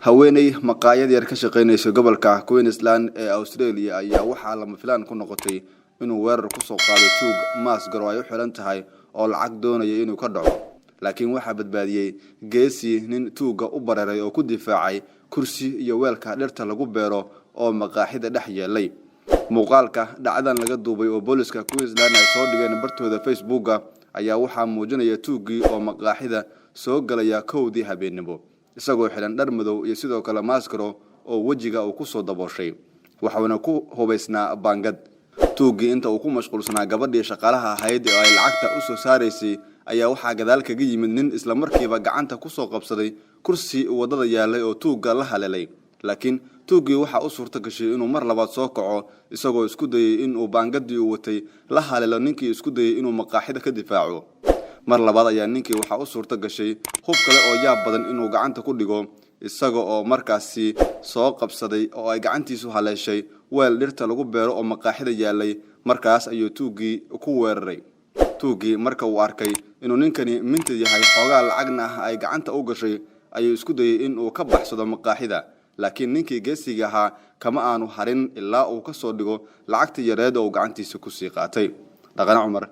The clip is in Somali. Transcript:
Haweeney maqaayad yar ka shaqaynaysa gobolka Queensland ee Australia ayaa waxaa lama filaan ku noqotay inuu weerar kusoo qaado tuug maasgaro ay u xiran tahay oo lacag doonaya inuu ka dhaco, laakiin waxaa badbaadiyey geesi nin tuugga u bareeray oo ku difaacay kursi iyo weelka dhirta lagu beero oo maqaaxida dhex yeelay. Muuqaalka dhacdan laga duubay oo booliska Queensland ay soo dhigeen bartooda Facebooka ayaa waxaa muujinaya tuuggii oo maqaaxida soo galaya 1dii habeennimo, isagoo xidhan dhar madow iyo sidoo kale maaskaro oo wejiga uu kusoo dabooshay, waxauna ku hubaysnaa baangad. Tuuggii inta uu ku mashquulsanaa gabadhii shaqaalaha ahayd oo ay lacagta u soo saaraysay ayaa waxaa gadaal kaga yimid nin islamarkiiba gacanta kusoo qabsaday kursi waddada yaalay oo tuugga la haleelay. Laakiin tuuggii waxaa u suurto gashay inuu mar labaad soo kaco, isagoo isku dayey inuu baangadii uu watay la haleelo ninkii isku dayey inuu maqaaxida ka difaaco. Mar labaad ayaa ninkii waxaa u suurto gashay hub kale oo yaab badan inuu gacanta ku dhigo, isaga oo markaasi soo qabsaday oo ay gacantiisu haleeshay weel dhirta lagu beero oo maqaaxida yaalay. Markaas ayuu tuuggii ku weeraray. Tuuggii marka uu arkay inuu ninkani mintid yahay, xoogaa lacagna ah ay gacanta u gashay, ayuu isku dayey inuu ka baxsado maqaaxida, laakiin ninkii geesiga ahaa kama aanu harin ilaa uu ka soo dhigo lacagta yareed oo uu gacantiisa kusii qaatay. Dhaqane Cumar,